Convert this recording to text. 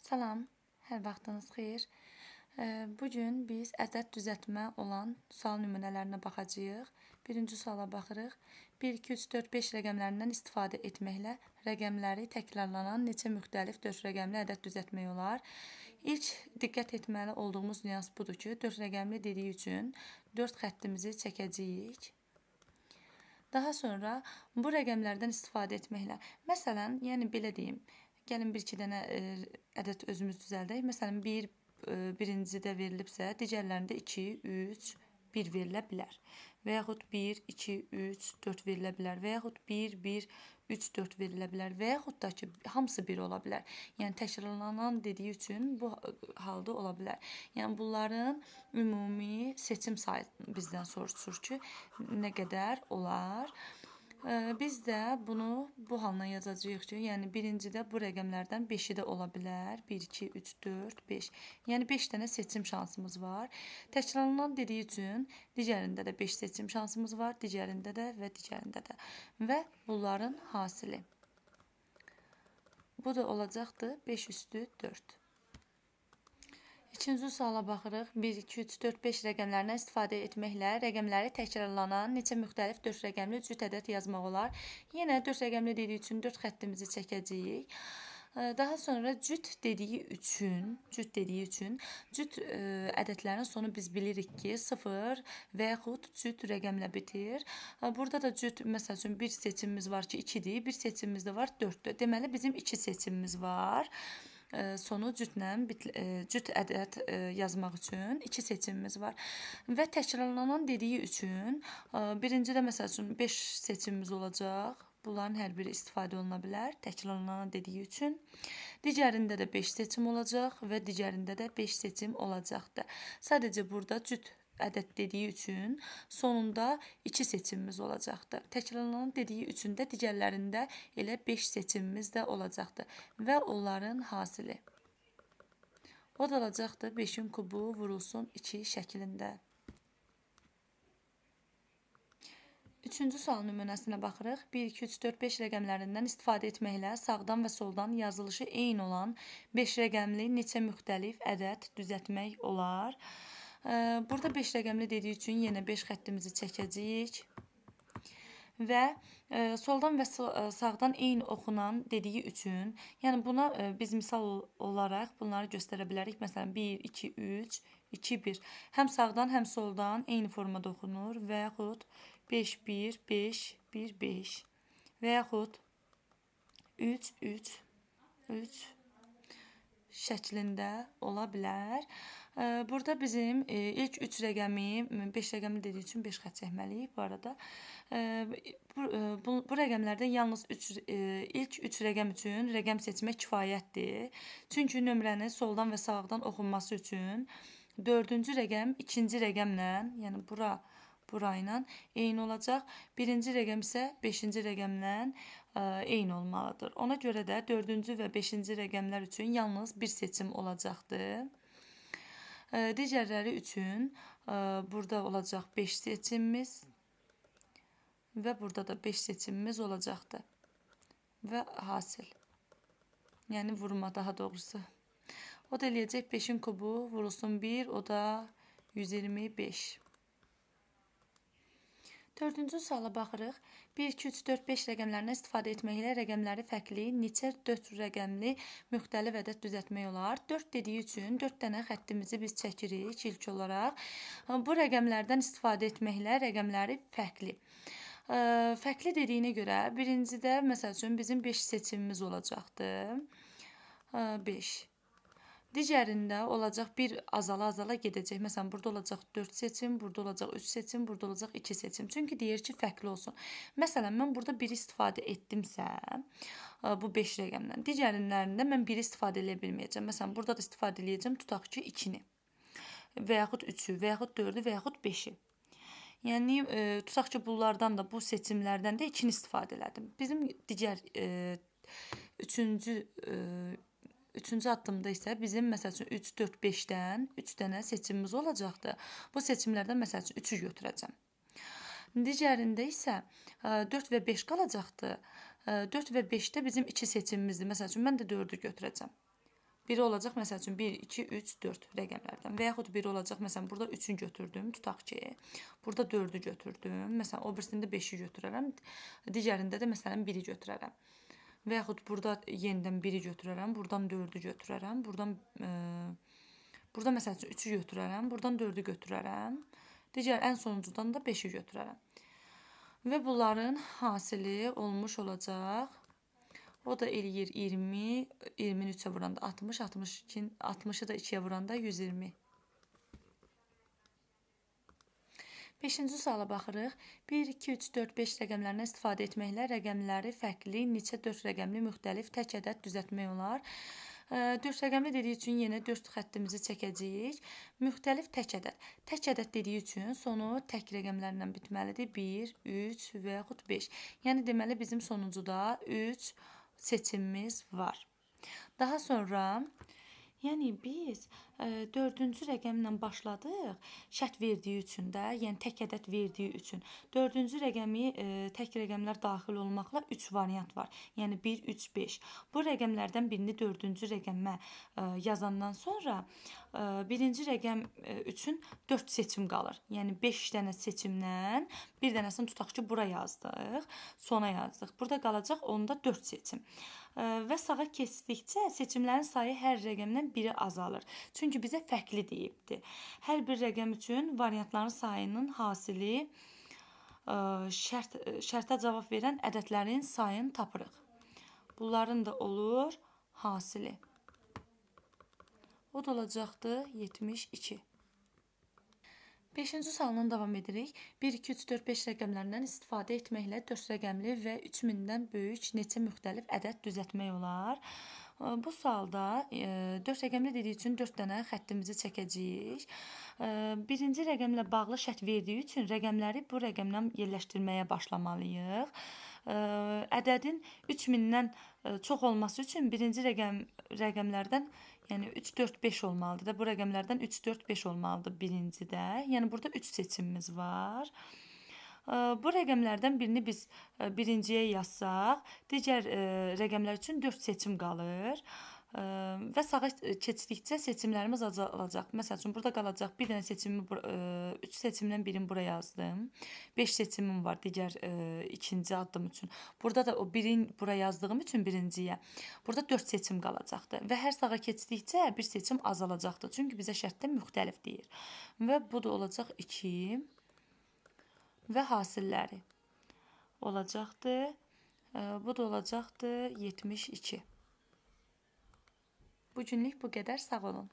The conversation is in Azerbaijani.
Salam, hər vaxtınız xeyir. Bugün biz ədəd düzəltmə olan sual nümunələrinə baxacağıq. Birinci suala baxırıq. 1, 2, 3, 4, 5 rəqəmlərindən istifadə etməklə rəqəmləri təkrarlanan neçə müxtəlif 4 rəqəmli ədəd düzəltmək olar? İlk diqqət etməli olduğumuz nüans budur ki, 4 rəqəmli dediyi üçün 4 xəttimizi çəkəcəyik. Daha sonra bu rəqəmlərdən istifadə etməklə, məsələn, yəni belə deyim, gəlin bir-iki dənə ədəd özümüz düzəldək. Məsələn, 1 birincidə verilibsə, digərlərində 2, 3, 1 verilə bilər. Və yaxud 1, 2, 3, 4 verilə bilər. Və yaxud 1, 1, 3, 4 verilə bilər. Və yaxud da ki, hamısı 1 ola bilər. Yəni, təkrarlanan dediyi üçün bu halda ola bilər. Yəni, bunların ümumi seçim sayı bizdən soruşur ki, nə qədər olar? Biz də bunu bu halına yazacağıq ki, yəni birincidə bu rəqəmlərdən 5-i də ola bilər. 1, 2, 3, 4, 5. Yəni 5 dənə seçim şansımız var. Təkrarlanan dediyi üçün digərində də 5 seçim şansımız var, digərində də və digərində də. Və bunların hasili. Bu da olacaqdır 5 üstü 4. İkinci suala baxırıq. 1, 2, 3, 4, 5 rəqəmlərindən istifadə etməklə rəqəmləri təkrarlanan neçə müxtəlif 4 rəqəmli cüt ədəd yazmaq olar. Yenə 4 rəqəmli dediyi üçün 4 xəttimizi çəkəcəyik. Daha sonra cüt dediyi üçün, cüt ədədlərin sonu biz bilirik ki, 0 və yaxud cüt rəqəmlə bitir. Burada da cüt, məsəl üçün, bir seçimimiz var ki, 2-dir, bir seçimimiz də var 4-dür. Deməli, bizim 2 seçimimiz var. Sonu cütlə, cüt ədəd yazmaq üçün 2 seçimimiz var. Və təkrarlanan dediyi üçün birincidə məsəl üçün 5 seçimimiz olacaq. Bunların hər biri istifadə oluna bilər təkrarlanan dediyi üçün. Digərində də 5 seçim olacaq və digərində də 5 seçim olacaqdır. Sadəcə burada cüt ədəd dediyi üçün sonunda 2 seçimimiz olacaqdır. Təkrarlanan dediyi üçün də digərlərində elə 5 seçimimiz də olacaqdır və onların hasili. O da olacaqdır 5-in kubu vurulsun 2 şəklində. Üçüncü sual nümunəsinə baxırıq. 1, 2, 3, 4, 5 rəqəmlərindən istifadə etməklə sağdan və soldan yazılışı eyni olan 5 rəqəmli neçə müxtəlif ədəd düzəltmək olar? Burada 5 rəqəmli dediyi üçün yenə 5 xəttimizi çəkəcəyik. Və soldan və sağdan eyni oxunan dediyi üçün, yəni buna biz misal olaraq bunları göstərə bilərik. Məsələn, 1, 2, 3, 2, 1. Həm sağdan, həm soldan eyni formada oxunur və yaxud 5, 1, 5, 1, 5 və yaxud 3, 3, 3 şəklində ola bilər. Burada bizim ilk 3 rəqəmi, 5 rəqəmli dediyi üçün 5 xətt çəkməliyik bu arada. Bu rəqəmlərdə yalnız ilk 3 rəqəm üçün rəqəm seçmək kifayətdir. Çünki nömrənin soldan və sağdan oxunması üçün 4-cü rəqəm 2-ci rəqəmlə, yəni bura ilə eyni olacaq. Birinci rəqəm isə 5-ci rəqəmlə eyni olmalıdır. Ona görə də 4-cü və 5-ci rəqəmlər üçün yalnız bir seçim olacaqdır. Digərləri üçün burada olacaq 5 seçimimiz və burada da 5 seçimimiz olacaqdır. Və hasil. Yəni vurma daha doğrusu. O da eləyəcək 5-in kubu vurulsun 1, o da 125. Dördüncü suala baxırıq. 1, 2, 3, 4, 5 rəqəmlərindən istifadə etməklə rəqəmləri fərqli neçə 4 rəqəmli müxtəlif ədəd düzəltmək olar? 4 dediyi üçün 4 dənə xəttimizi biz çəkirik ilk olaraq. Bu rəqəmlərdən istifadə etməklə rəqəmləri fərqli. Fərqli dediyinə görə birincidə məsəl üçün bizim 5 seçimimiz olacaqdır. 5. Digərində olacaq bir azala-azala gedəcək. Məsələn, burada olacaq 4 seçim, burada olacaq 3 seçim, burada olacaq 2 seçim. Çünki deyir ki, fərqli olsun. Məsələn, mən burada 1 istifadə etdimsə, bu 5 rəqəmdən. Digərlərində mən 1 istifadə edə bilməyəcəm. Məsələn, burada da istifadə edəcəm, tutaq ki, 2-ni və yaxud 3-ü və yaxud 4-ü və yaxud 5-i. Yəni, tutaq ki, bunlardan da, bu seçimlərdən də 2-ni istifadə elədim. Bizim digər üçüncü addımda isə bizim məsəl üçün 3, 4, 5-dən 3 dənə seçimimiz olacaqdır. Bu seçimlərdən məsəl üçün 3-ü götürəcəm. Digərində isə 4 və 5 qalacaqdır. 4 və 5-də bizim 2 seçimimizdir. Məsəl üçün, mən də 4-ü götürəcəm. Biri olacaq, məsəl üçün 1, 2, 3, 4 rəqəmlərdən və yaxud biri olacaq, məsələn, burada 3-ü götürdüm, tutaq ki, burada 4-ü götürdüm, məsələn, o birisində 5-i götürərəm, digərində də, məsələn, 1-i götürərəm. Və yaxud burada yenidən 1-i götürərəm, buradan 4-ü götürərəm, buradan, burada məsəl üçün 3-ü götürərəm, buradan 4-ü götürərəm, digər ən sonuncudan da 5-i götürərəm. Və bunların hasili olmuş olacaq. O da eləyir 20, 20-ni 3-ə vuranda 60, 60-ı da 2-yə vuranda 120. Beşinci suala baxırıq. 1, 2, 3, 4, 5 rəqəmlərindən istifadə etməklə rəqəmləri fərqli, neçə 4 rəqəmli müxtəlif tək ədəd düzəltmək olar. 4 rəqəmli dediyi üçün yenə 4 xəttimizi çəkəcəyik. Müxtəlif tək ədəd. Tək ədəd dediyi üçün sonu tək rəqəmlərlə bitməlidir. 1, 3 və yaxud 5. Yəni deməli bizim sonuncuda 3 seçimimiz var. Daha sonra, yəni biz 4-cü rəqəmlə başladıq, şərt verdiyi üçün də, yəni tək ədəd verdiyi üçün. 4-cü rəqəmi tək rəqəmlər daxil olmaqla 3 variant var. Yəni 1, 3, 5. Bu rəqəmlərdən birini 4-cü rəqəmə yazandan sonra birinci rəqəm üçün 4 seçim qalır. Yəni 5 dənə seçimdən bir dənəsini tutaq ki, bura yazdıq, sona yazdıq. Burada qalacaq onda 4 seçim. Və sağa keçdikcə seçimlərin sayı hər rəqəmdən biri azalır. Çünki bizə fərqli deyibdir. Hər bir rəqəm üçün variantların sayının hasili şərtə cavab verən ədədlərin sayını tapırıq. Bunların da olur hasili. O da olacaqdır 72. Beşinci sualından davam edirik. 1, 2, 3, 4, 5 rəqəmlərindən istifadə etməklə 4 rəqəmli və 3000-dən böyük neçə müxtəlif ədəd düzəltmək olar. Bu sualda 4 rəqəmli dediyi üçün 4 dənə xəttimizi çəkəcəyik. Birinci rəqəmlə bağlı şərt verdiyi üçün rəqəmləri bu rəqəmlə yerləşdirməyə başlamalıyıq. Ədədin 3000-dən çox olması üçün birinci rəqəmlərdən, yəni 3, 4, 5 olmalıdır da. Bu rəqəmlərdən 3, 4, 5 olmalıdır birincidə. Yəni burada 3 seçimimiz var. Bu rəqəmlərdən birini biz birinciyə yazsaq, digər rəqəmlər üçün 4 seçim qalır. Və sağa keçdikcə seçimlərimiz azalacaq. Məsəl üçün, burada qalacaq bir dənə seçimi, 3 seçimdən birini bura yazdım. 5 seçimim var digər ikinci addım üçün. Burada da o birini bura yazdığım üçün birinciyə. Burada 4 seçim qalacaqdır. Və hər sağa keçdikcə bir seçim azalacaqdır. Çünki bizə şərtdə müxtəlif deyir. Və bu da olacaq 2 və hasilləri olacaqdır. Bu da olacaqdır 72. Bugünlük bu qədər. Sağ olun.